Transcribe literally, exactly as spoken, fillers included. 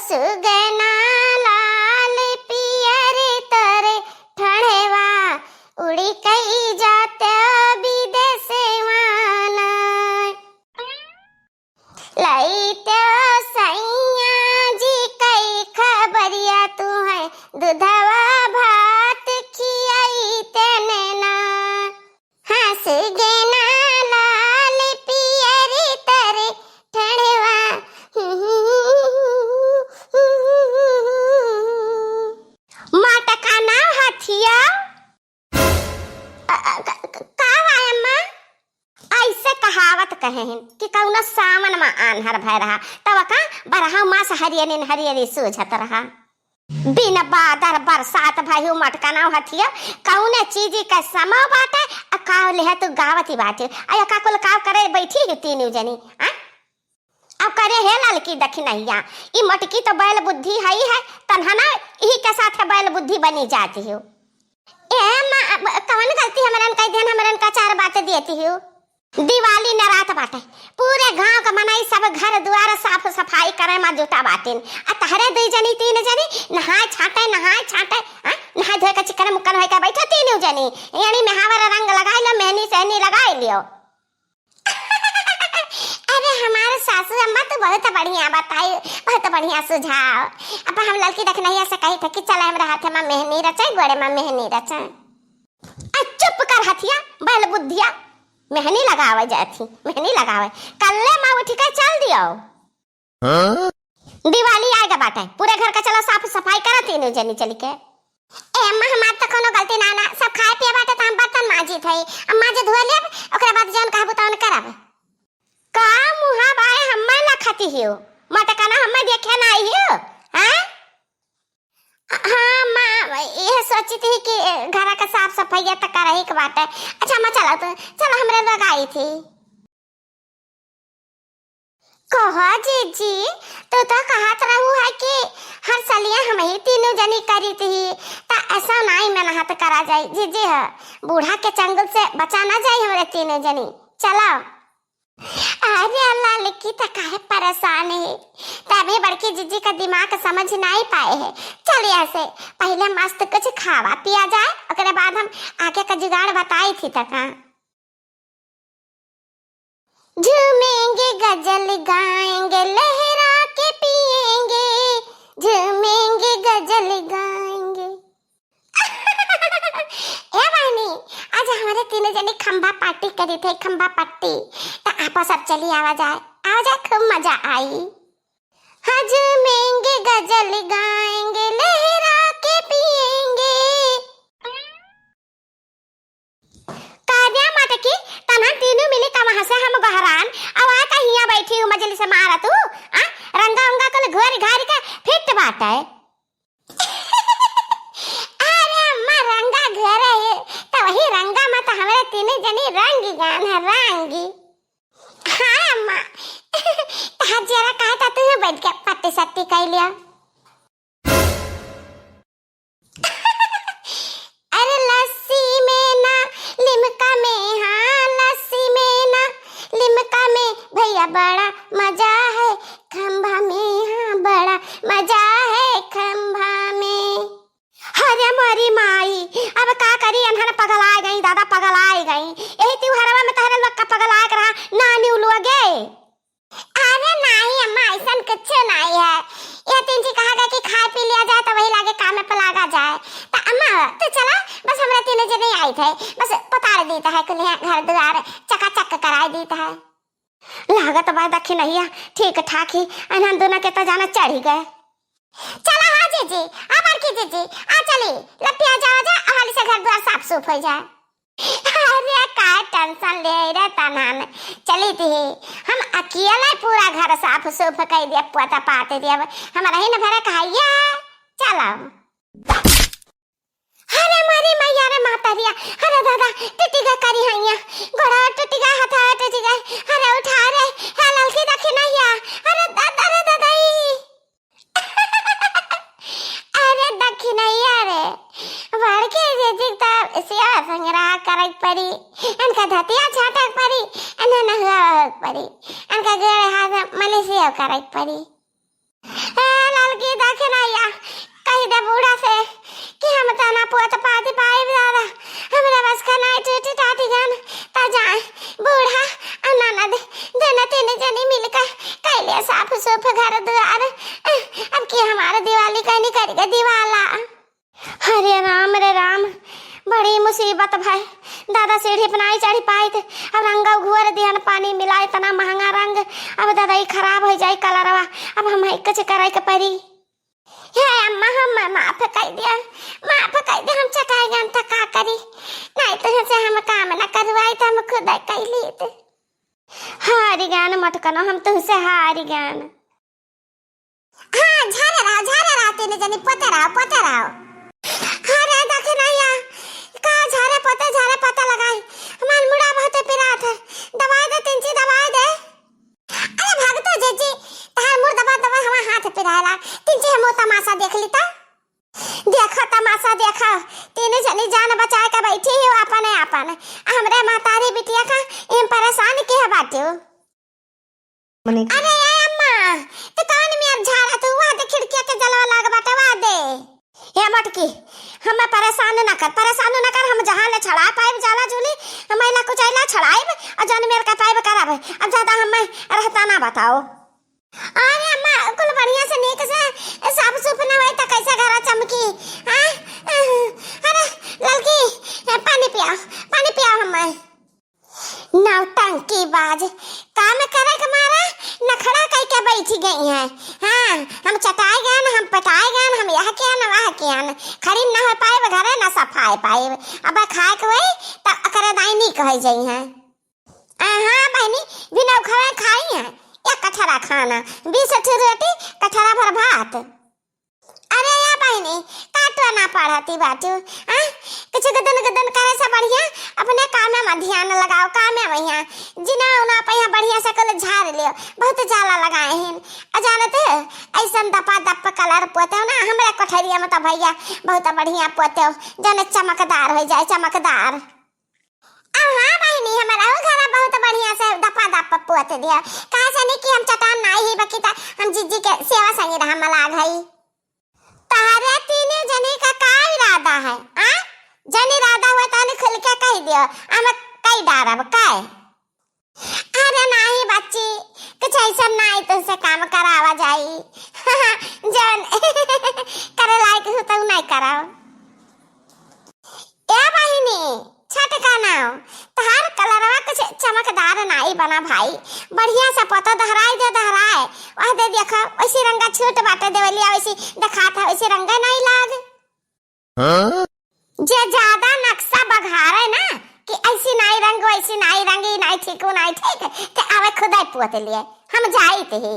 सुगना लाल पियर तोरे ठोड़वा, उड़ी कई जात बिदेसवा ना। लइते सैया जी कई खबरिया, तुहैं दुधवा भात खियइते ना। हँस गेना लाल पियर तोरे ठोड़वा। मटकना हथिया। अ, अ, क-, क-, का बा अम्मा? अइसे कहावत कहे हैं कि कउनो सावन मा आन्हर भय रहा, तब का बरहा मास हरियरिन हरियरी सूझत रहा। बिन बादर बरसात भयु मटकना हथिया, कउने चीजी क समौ बाटे, अ काव लेहे तू गावत ही बाटे, अ का कुल काव करे बैठी ही तीनों जनी, आ? अब करे हे ललकी दखिनहिया, ई मोटकी तो बैल बुद्धि हई है, तनहना इही के साथ बैल बुद्धि बनी जाती हो। ए माँ, अब कवन गलती हमरन कइ देन, हमरन का चार बात देती हो। दिवाली नरात बाटे, पूरे गाँव का मनई सब घर दुआर साफ सफाई करे मा जुटा बाटिन। आ तहरे दुई जनी तीन जनी नहाए छाटे, नहाए छाटे, हाँ? नहाए धोए के चिकन मुक्कन होए के बैठो तीनों जनी। यानी मेहावर रंग लगाई लो, मेहनी सेहनी लगाई लियो। अरे हमार सासू अम्मा तो बहुत बढ़िया बताई, बहुत बढ़िया सुझाव। अब हम ललकी दखिनहिया से कही थे कि चला हमरा हाथे मा मेहनी रचाई, गोड़े मा मेहनी रचाई। आ चुप कर हथिया, बैल बुद्धिया, मेहनी लगावे जाती, मेहनी लगावे। कल्ले मा उठ के चल दियो। हाँ? दिवाली आएगा बाटे, पूरे घर का चलो साफ सफाई करा तीनों जनी चली के। ए अम्मा, हमार तो कोनो गलती ना ना, सब खाए पिए बाटे तो हम बर्तन मांजी थे, अब मांजे धोए लेब, ओकरे बाद जौन कहबू तौन करब। का मुहा बाए हम्मे ना खाती हियो, मटकना हम्मे देखे ना आई हियो, हैं? हाँ माँ, यह सोची थी कि घर का साफ सफाई तो करही के बाटे। अच्छा माँ, चला तो, चला हमरे लोग आई थी। कहो जीजी, तू तो कहत रहू है कि हर सलिया हम ही तीनों जनी करी थी, त ऐसा नाई मेहनत करा जाई जीजी, है बूढ़ा के चंगुल से बचा ना जाई हमरे तीनों जनी। चलो। अरे ललकी त काहे परेशान है, तभी बड़की जीजी का दिमाग समझ नाई पाए है। चलिए ऐसे पहले मस्त कुछ खावा पिया जाए, ओकरे बाद हम आगे का जुगाड़ बताई थी तका। झूमेंगे गजल गाएंगे, लहरा के पिएंगे, झूमेंगे गजल गाएंगे। ए बहनी, आज हमरे तीनों जनी खंभा पार्टी करी थे, खंभा पार्टी। त आपा सब चली आवा जाए, आवा जाए, खूब मजा आई। हाँ, झूमेंगे गजल गाएंगे, लहरा के पिएंगे। कान्या मटकी, तन्हन तीनों मिली कमहाँ से हम गोहरान, अब आ का हियाँ बैठी हूँ मजलिस मारत हूँ, आ? रंगा उंगा कुल घोर घार के फिट बाटे। अरे अम्मा, रंगा घोर है, त वही रंगा मा त हमरे तीनों जनी रंगी जान है, रंगी। हाँ अम्मा, तहार जियरा कहा था तू बैठ के पट्टी सट्टी कर लिया। अरे लस्सी में ना लिमका में, हाँ लस्सी में ना लिमका में, भैया बड़ा मजा है खंभा में, हाँ बड़ा मजा है खंभा में। अरे मोरी माई, अब का करी, अनहन पगलाए गई दादा, पगलाए गई। यही त्योहारवा में तहरे लोग का पगलाए के रहा, नानी उलुआ गे। अरे नाहीं अम्मा, अइसन कुछ नाहीं है। ये तीन जी कहा गए कि खाए पी लिया जाए तो वही लागे काम पे लागा जाए। तो अम्मा, तू चला, बस हमरा तीनों जने आई थे, बस पतार दीत है, कुलिया घर द्वार चकाचक कराए दीत है। लागत बा दखिनहिया ठीक ठाक ही, अनहन दोनों के तो जाना चढ़ी गए। चला हाँ जीजी, आ बड़की जीजी, आ चली, लपिया जावा जा, हाली से घर द्वार साफ सूफ हो जाए। अरे काय टेंशन ले रे तनहन, चली थी हम अकेले पूरा घर साफ सूफ कर दिया, पोता पाते दिया, हम रही न भरा कहिया। चलो। अरे मारी मैया रे मातरिया, अरे दादा टूटी गए करी हैया, गोड़ा टूटी गए, हाथ टूटी गए, अरे उठा रे, हे ललकी दखिनहिया, अरे दादा रे दादा ई। अरे दखिनहिया रे, बड़के जीजी का सेवा संग्रह करक पड़ी, इनका धतिया छाटक पड़ी, इन्हें नहवावक पड़ी, इनका गोड़ हाथ मलिसिया करक पड़ी। ए लाल बूढ़ा से कि हम तना पोत पाती पाइब दादा, हमरा बस का नाई टूटी टाटी गन, ता जाए बूढ़ा और ननद दोनों तीन जनी मिलकर कैले साफ सूफ घर द्वार। अब की हमारा दिवाली कहनी करिके दिवाला। अरे राम रे राम, बड़ी मुसीबत भाई। दादा सीढ़ी पर नाई चढ़ी पाइत, अब रंगा घोर दिहन, पानी मिला इतना महंगा रंग, अब दादा ई खराब हो जाई कलरवा, अब हम कुछ करे के परी। हे अम्मा, हम माफ कर दिया, माफ कर दिया, हम चटाई गन त का करी, नहीं तो से हम काम न करवाई तो हम खुद कर लीत। हारी गन मटकनो, हम तुमसे हारी गन। हाँ, झारे रहो, झारे रहो, तीन जनी पोते रहो, पोते रहो। अरे देखे नहीं या, का झारे पोते, झारे पोते लगाई, हमार मुड़ा बहुत पिरात है, दवाई दे, तिनची दवाई दे। अरे भगतो जीजी, तहार मुड़ दबा दबा हमार हाथ पिराए लाग। तिनची हम वो तमाशा देख ली त। देखा तमाशा देखा, तीन जनी जान बचाए के बैठी हो अपने अपन। हमरे महतारी बिटिया का एम परेशान के है बाटियो। मने अरे ए अम्मा, तू कौन मियर झारा तू? वहाँ दे खिड़किया के जलवा लाग बाटे, वहाँ दे। ए मटकी, हमें परेशान न कर, परेशान न कर, हम जहाँ ले छड़ा पाइब जाला जुली, हम इला कुछ इला छड़ाइब, और जौन मेर का पाइब करब। अब ज्यादा हमें रहता ना बताओ। अरे अम्मा, कुल बढ़िया से नीक से साफ सूफ न होई त कैसे घरा चमकी? हाँ? अरे ललकी, पानी पियाओ, पानी पियाओ हमें। नौटंकी बाज, काम करे के मारा नखड़ा कई के बैठ गई हैं। हाँ, हम चटाए गए न, हम पटाए गए न, हम यह किया न, वह किया न, खड़ी न हो पाइब घरे, न सफाए पाइब। अब खाए के होई त अकरे दाई नी कहे जाई हैं। आ, हाँ बहनी, बिना उखड़े खाई हैं एक कठरा खाना, बीस ठो रोटी, कठरा भर भात। अरे या बहनी, काटो ना पढ़ती बाटू, हाँ? कुछ गुदन गुदन करे से बढ़िया अपने कामे में ध्यान लगाओ, कामे में यहाँ जिना उना पे यहाँ बढ़िया से कुल झाड़ लियो, बहुत जाला लगाए हैं। आ जानते हो, ऐसन दपा दप कलर पोते हो ना, हमरे कोठरिया में तो भैया बहुत बढ़िया पोते हो, जने चमकदार हो जाए, चमकदार। अब हाँ बहिनी, हमरहू घरा बहुत बढ़िया से दपा दप पोत दिया। काहे से नहीं कि हम चटान नाई ही, बाकी त हम जीजी के सेवा संगी रहा मलाग हई। तहरे तीनों जनी का का इरादा है, आ? जन इरादा हुआ तनी खुल के कह दियो, हम कई डारब, काय? अरे नाई बच्ची, कुछ ऐसा नाई तुमसे काम करावा जाई। जौन करे लायक हो तो नहीं कराओ। ए बहिनी, छोटका नाव, तहार कलरवा कुछ चमकदार नाई बना भाई, बढ़िया से पता दहराई दे दहराए, वह दे देखा, वैसी रंगा छूट बाटे देवलिया, वैसी देखात है, वैसी रंगा नाई लाग। हाँ? जे ज्यादा नक्शा बघारे ना कि ऐसी नाई रंग, वैसी नाई रंग, ई नाई ठीक, वो नाई ठीक, ते आवे खुदाई पोत लिए, हम जाइत ही।